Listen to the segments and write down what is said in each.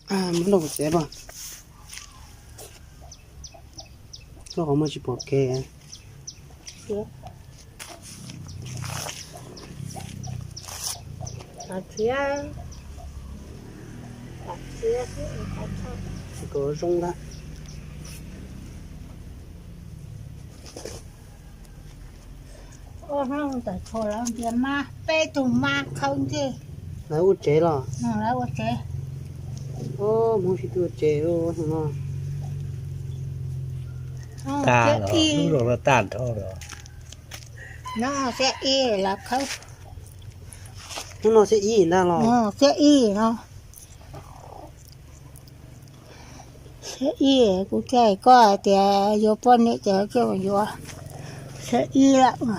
Muab nrog kuv txiav los, nrog qhov muag tsis pom kev. Kom zoo ntag. Ua hnub tawm tshuav lawv ntiav mab, peb tug mab khawb ntsej. Lawv ua tsev los? Lawv ua tsev. Hmoob sib tw ua tsev no. Tag los, hnub no tag nrho los. No xiab ib lawv khawb. Hnub no xiab ib ntag los? Xiab ib no. Xiab ib, kuv thiaj hais koj hais tias yuav poj niam ces coj mus yuav. Xiab ib lawm.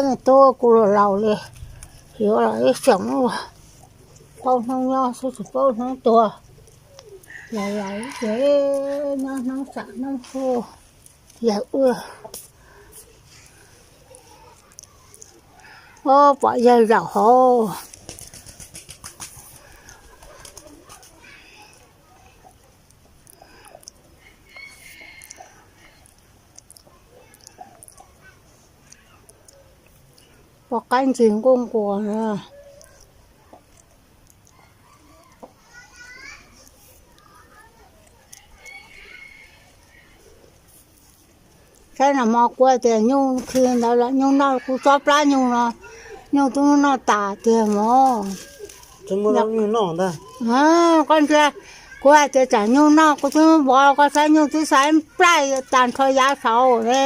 Nws tub kuv laus laus li, yuav los ib xyoos ua, paub hnub nyob xwb tsis paub hnub tuag. Laus laus ces nyob hnub sam hnub hauv, yawg wb. Ob, pom yawg zaum hauv. Pom qaib ntsis nquj nquas na. Saib nag hmo kuv hais tias nyuj khi ntawd los nyuj noj, kuv tsob plab nyuj no, nyuj twb muab noj tas tiag mog. Koj ntsia, kuv hais tias tsam nyuj noj kuv twb muab vov, koj saib nyuj twb xa ib nplaig tag nrho yav saud ne.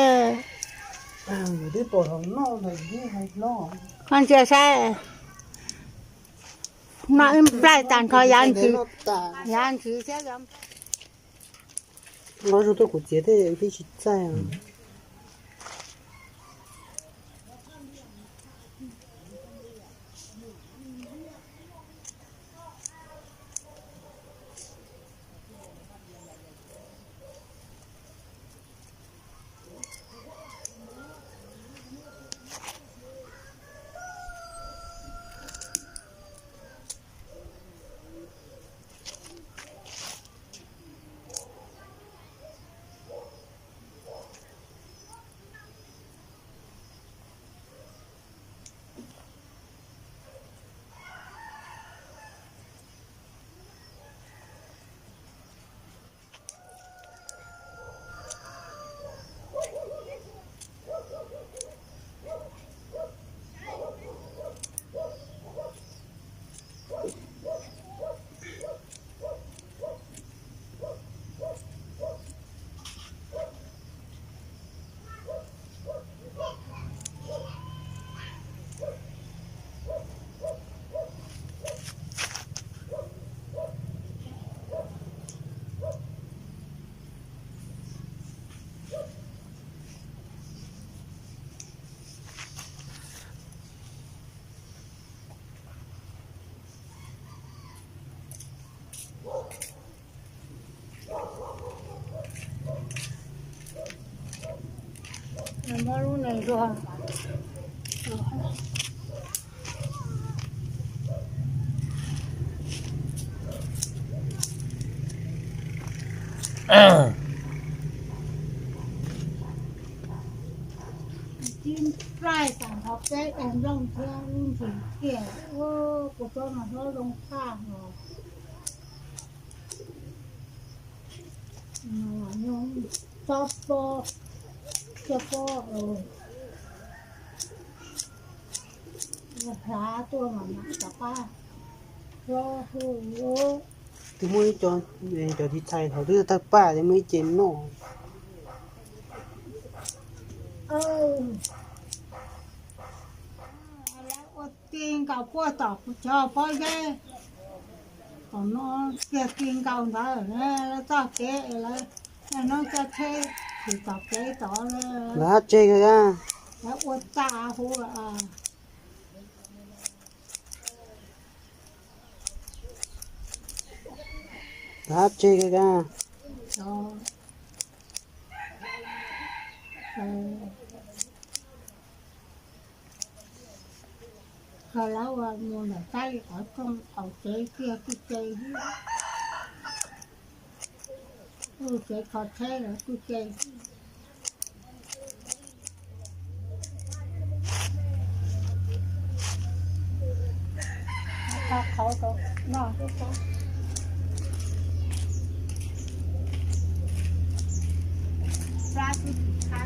Koj ntsia saib, noj ib nplaig tag nrho yav ntsis, yav ntsis thiab. Nqa zog tuaj kuv txiav thiab twb tsis txaij. Muab lub neeg zuag. Tib nplaig tas nrho peb ua nplooj thiab lub ntsis tiag, kuv tsob no hlob zoo tshaj no. Tsob pob, tsob pob, hlav tuaj mas mam rov qab hlob hu. Twb muaj ib co, cov tiv thaiv thaum twb tawg paj ces muaj ib ce noj. Lawv ua ti nkaus puag tom cov pob zeb, tom no kiag ti nkaus ntawd, lawv txoj kev lawv hnub coj tsheb tsis tom kev tod. Lawv hab tseg kawg, lawv ua tag huv. Lawv hab tseg kawg. Koj lawv ua mus ntawm sab li qhov rooj qaum tsev kiag kuj ce xwb, lub tsev kho tsheb lawv kuj ce xwb. Qhov qhauv rau noj xwb. Plab twb tsis thab.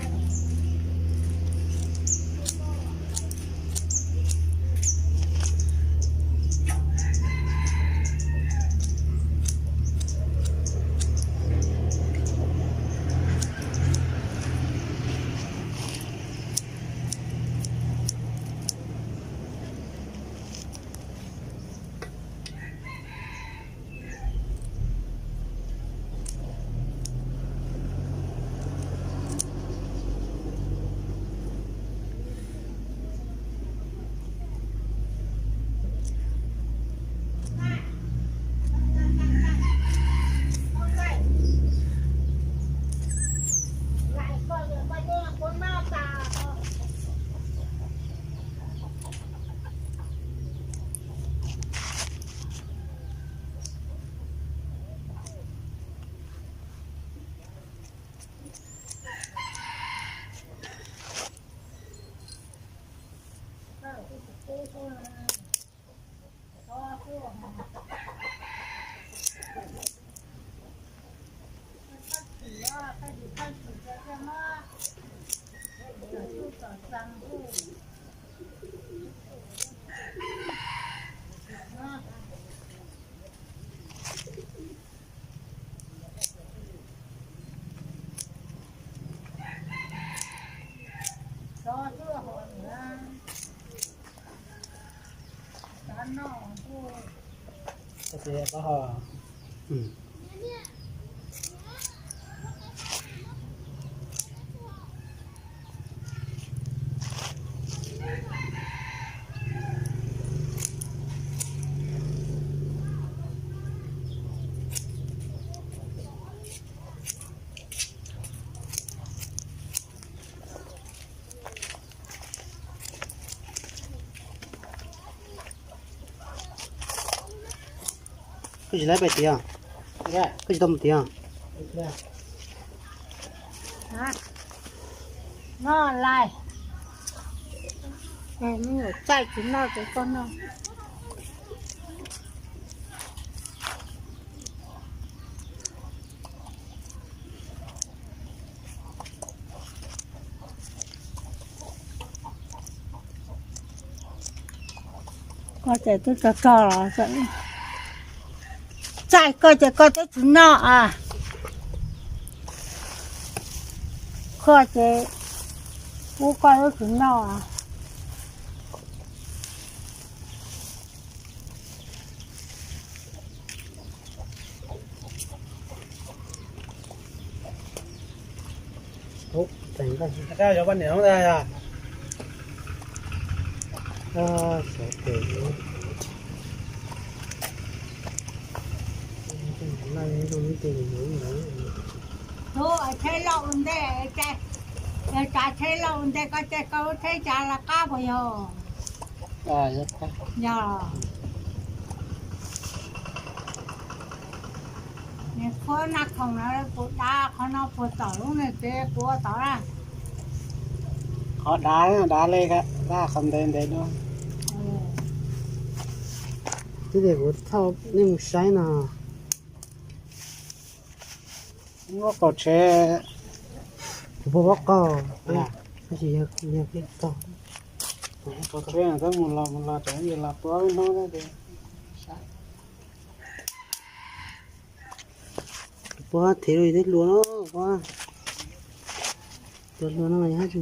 Koj tsis laib pais tiag, koj tsis tau mus tiag. Noj lais, txaij tsis noj ces koj noj. Koj ces twb tog tog los txaij koj ces koj twb tsis noj a. Koj ces ub koj twb tsis noj a. Tub, tsheb loj ua ntej, tsav tsheb loj ua ntej koj caij koj lub tsheb tsav los qab puas yog? Yog. Nws qhuab naj khoom no puas dav, qhov no puas tom lub nws tsev puas tom na? Qhov dav, dav li, dab qhov ntev ntev no. Twb tias kuv thauj nej mus saib no. Muab qaum tsev. Kuv puas muab qaum, tab sis yog yog peb qaum. Qaum tsev no tab mus los mus los tseem yog los puab hnub no ces. Puab thev rau yus tej hlua no, puab tua hlua no yog hab tsi.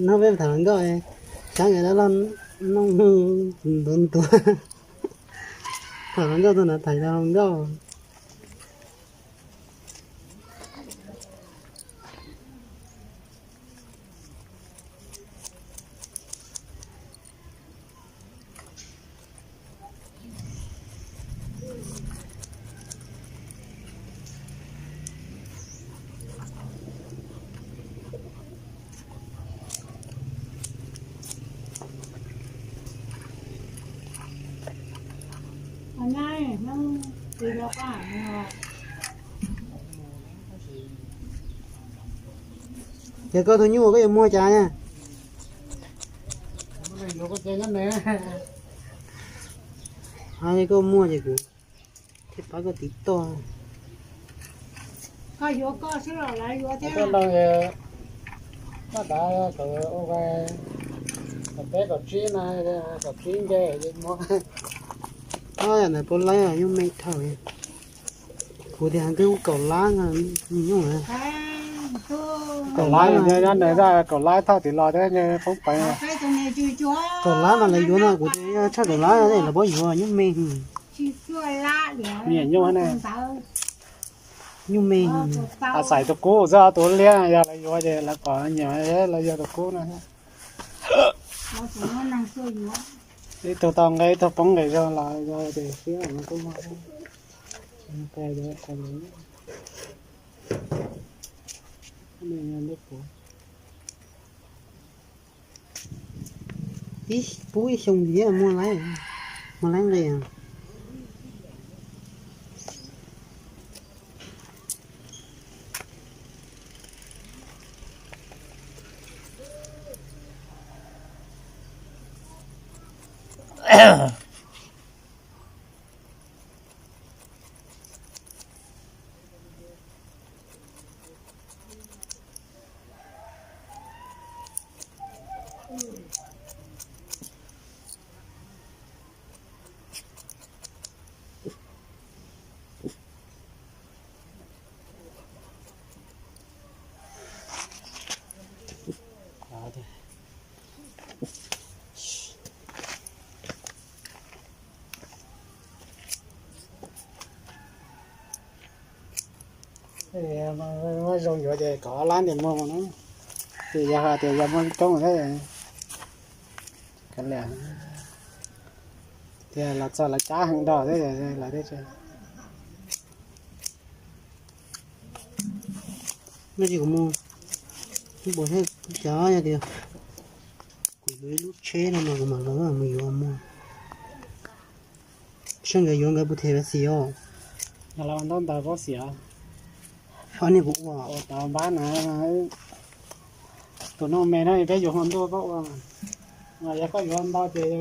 No peb tham hluas nkauj, saib nkawd dab laug nooj ntuav ntuav. Tham hluas nkauj tau na, tham hluas nkauj. Ces koj tus nyuj koj yuav muag cas na? Hais koj muag ces kuv thiaj pab koj tiv toj. Koj yuav koj xwb los lawv yuav thiab. Koj npaj dav kaum ua kaum peb kaum tsib no, kaum tsib nce muag. Ob yam ntawd puav leej nyuj me dhau. Kuv tias twb kaum lab nyuj. Kaum lab, kaum lab thauj tim los thiab poob peev. Kaum lab mas lawv yuav no kuv tias tshaj kaum lab lawv paub yuav nyuj me. Nyuj me. Xaiv tus kub xwb, tus liab yog lawv yuav ces lawv pom nyiam lawv yuav tus kub no. Ib tug tau nqe ib tug poob nqes zog los yog tias siab no kuj muaj. Ib pub ib xyoo thiab muaj laib, muaj laib nqe. Muaj zoo yuav ces kaum ob lab ntiag muag no. Ces yog hais tias yog muaj coob thiab, kav liam, tias los txog lawv cab heev dog thiab lawv thiaj tsis. No ces kuv mus, kuv pom thiab kuv cav yog tias kuv yuav ib lub tsheb no mas kuv mam los mus yuav muag. Seb nkawd yuav nkawd puas them vas xis os. Yog lawv ua ntaub ntawv paub xim os. Ho nej puas ua? Ua tau npab na. Tus no me na peb yuav hmo ntuj koj ua. Mas yog koj yuav ntau ces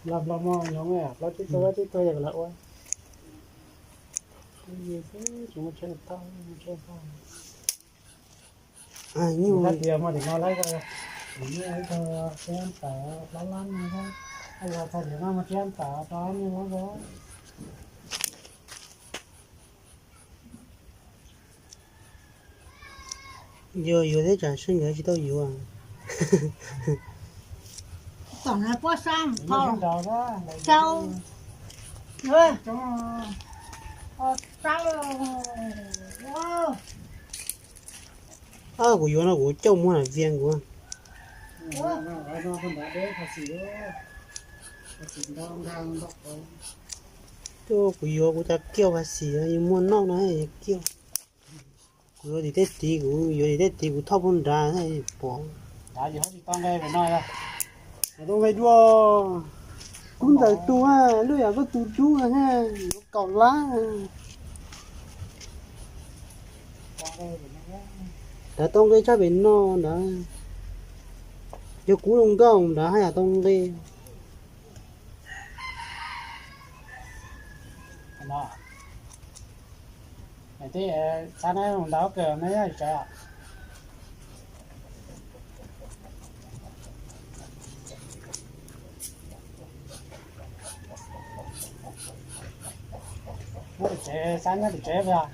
los nplo mog, nyob plaub tsib tug, plaub tsib tug yog lawv ua. Nyuj tias muaj tim no lawm, muaj ib tug tiab ntawd plaub lab no, yog txog tim no muaj tiab ntawd rau nej lab. Yuav yuav thiab tsam seb nkawd tsis tau yuav. Tom no puab sab thau, rau, rau. Kuv yuav no kuv coj muag lam vias kuv. Kuv yuav kuv cov kiaj vas xis yuav muag noj no kiaj. Kuv yuav tim tej tid, kuv yuav tim tej tid kuv thauj puag nrad pom. Tau nqe dua, kub ntawm tus, lub yam koj tus dub, yuav kaum lab. Ntawd tau nqe tshaj pem no ntawd. Yog kub zoo nkauj ntawd haj yam tau nqe. Tsev, xab nyob tim tsev puas yog?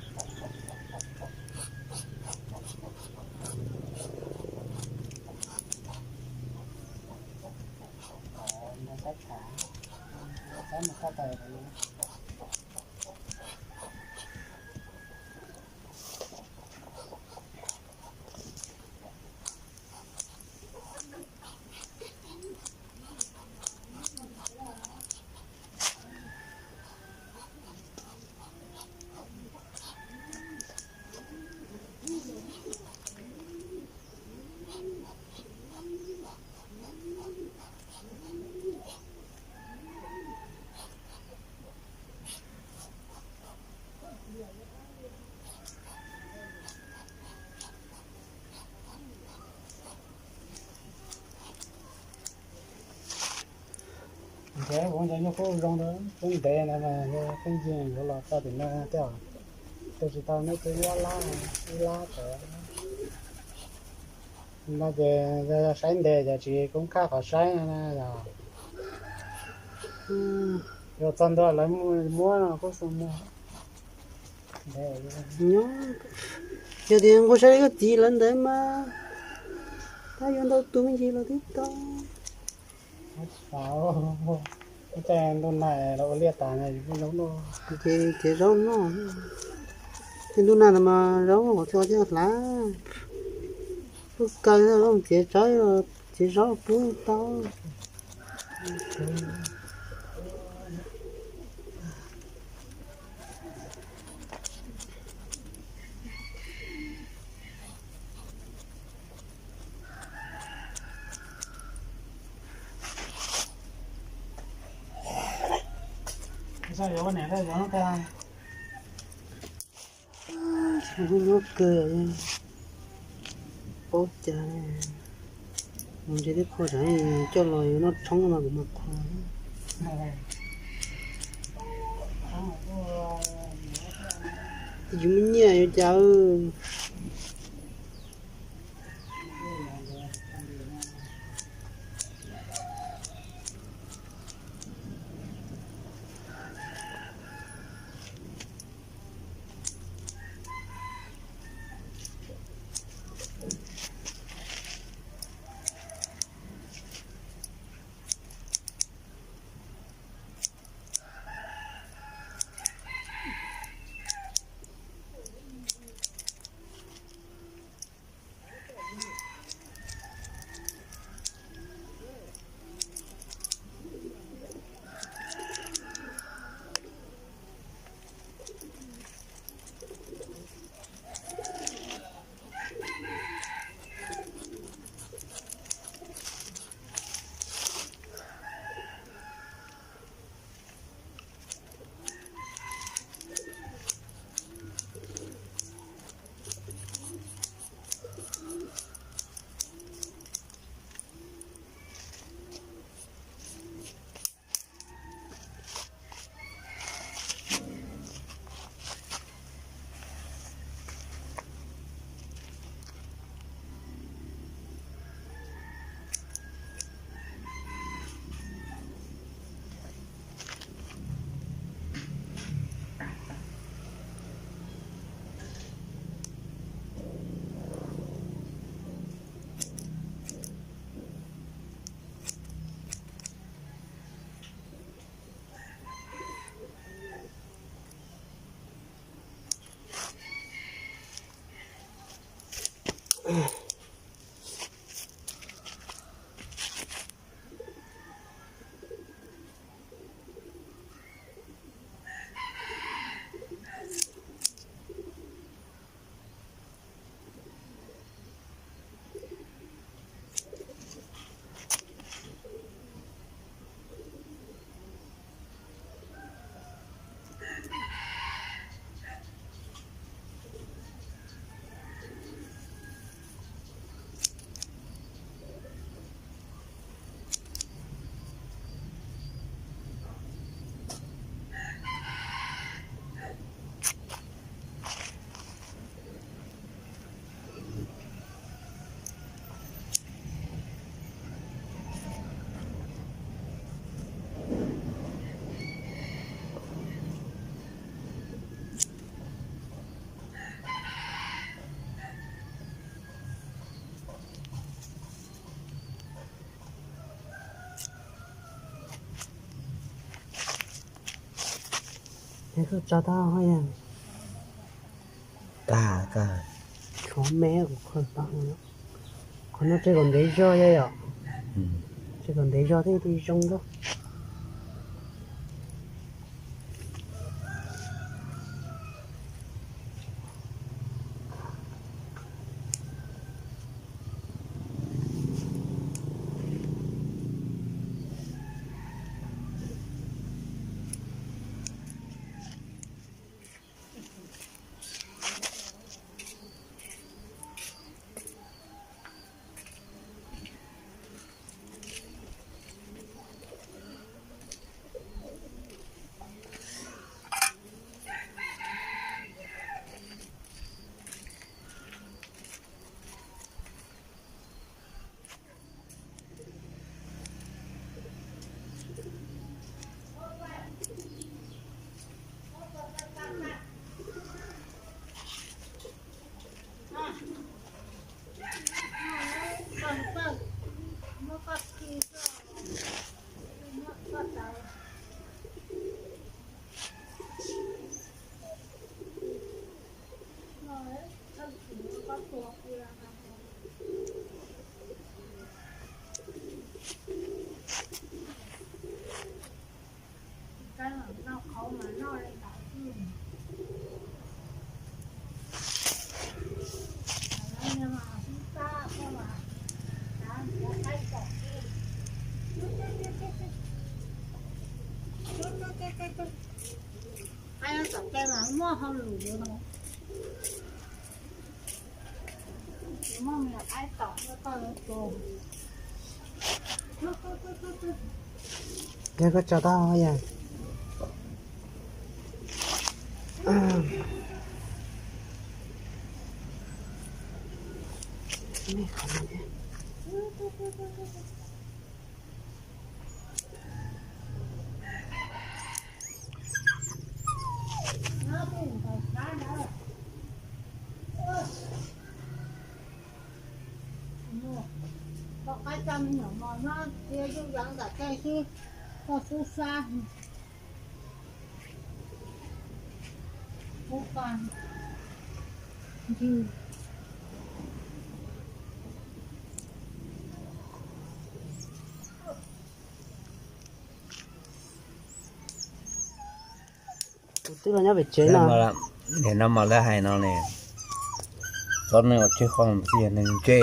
Ces kuv cov nyuj kub zoo ntawd kub ntev na, pheej yeej yuav los txog tim no thiab. Twb tsis tau neb twb ib lab, ib lab tawm. No ces yog saib ntev ces tsis kub khaj qhov saib no na yog. Yuav txog ntua lawv muab no kub xu muag. Yog tias nquag saib koj txiv lawv ntawd mas tab yuav ntau tus me ntsis los twb tau. Ua cas ntuj nag los ua liaj tas na, ces txiav zaub noj. Tej ntuj nag no mas zaub hauv tsua thiaj hlav. Pub kaw, txiav tsawb, txiav zaub pub tau. Hnub kawg, paub cas mus ntsib tib qho tsav coj los yuav noj tshoob no kuv mas qhuas. Twb tsis muaj nyiaj yuav cas. Es koj tso tau, tag tag, tshuav me kuv kho tau. Qhov no tseg kom ntev zog yom, tseg kom ntev zog thiaj li zoo nkauj. Qaib tom cai mas muaj hauj lwm no. Yog koj tso tau yog. Koj qaib coj me nyuam mos nyob cia zuj zus ntawm tej xwb, koj xub sab. Ub, pa ntswg. Tus twb los nyob pem tsev no. Nim no mas lawv hais no ne, txhob neeg uas tseg qhov no mas yog neeg ntse,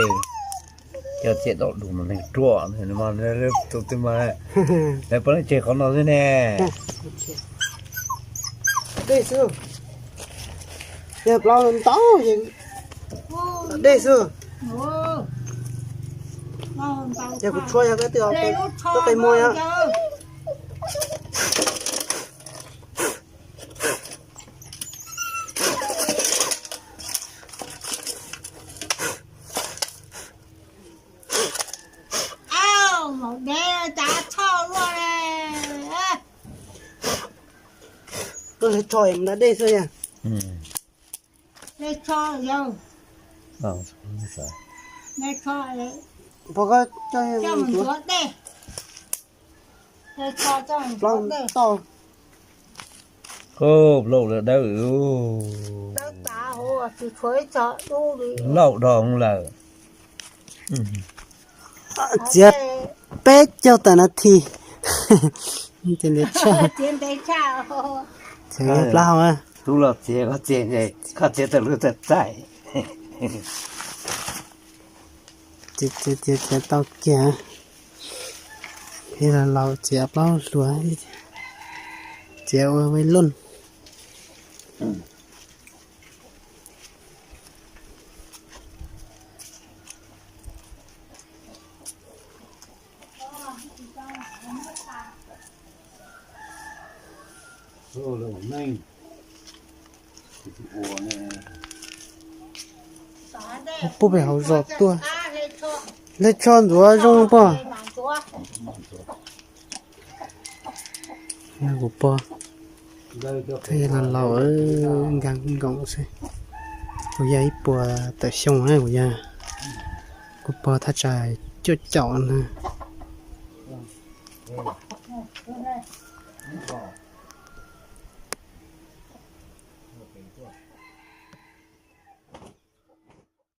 coj txiaj dau dus mas neeg ruam. Tus twg mas lawv puav leej tseg qhov no xwb ne. Dej xwb, yog plaub ntau, dej xwb. Yog kuv tshuab yog koj twb, koj qe muag yog. Koj hle tsho mus da dej xwb yog. Pog koj coj plaub tau. Plaub lawm dawb, laum dhau lawm. Txiav peb caug tawm nas this. Txiav plaub hau. Tub los txiav, koj txiav, koj txiav tawm lub txaij txaij. Txiav, txiav, txiav tau kiag. Peb los laus txiav plaub hluas, txiav ua vij luj. Pub pem hauv zos tuaj. Hle tsho ntxuav zoo pog. Kuv pog, kuv yog laus, nkag nkoos xwb. Kuv yog ib puas tawm xyoo na, kuv yog, kuv pog thaj tsam cuaj caum na.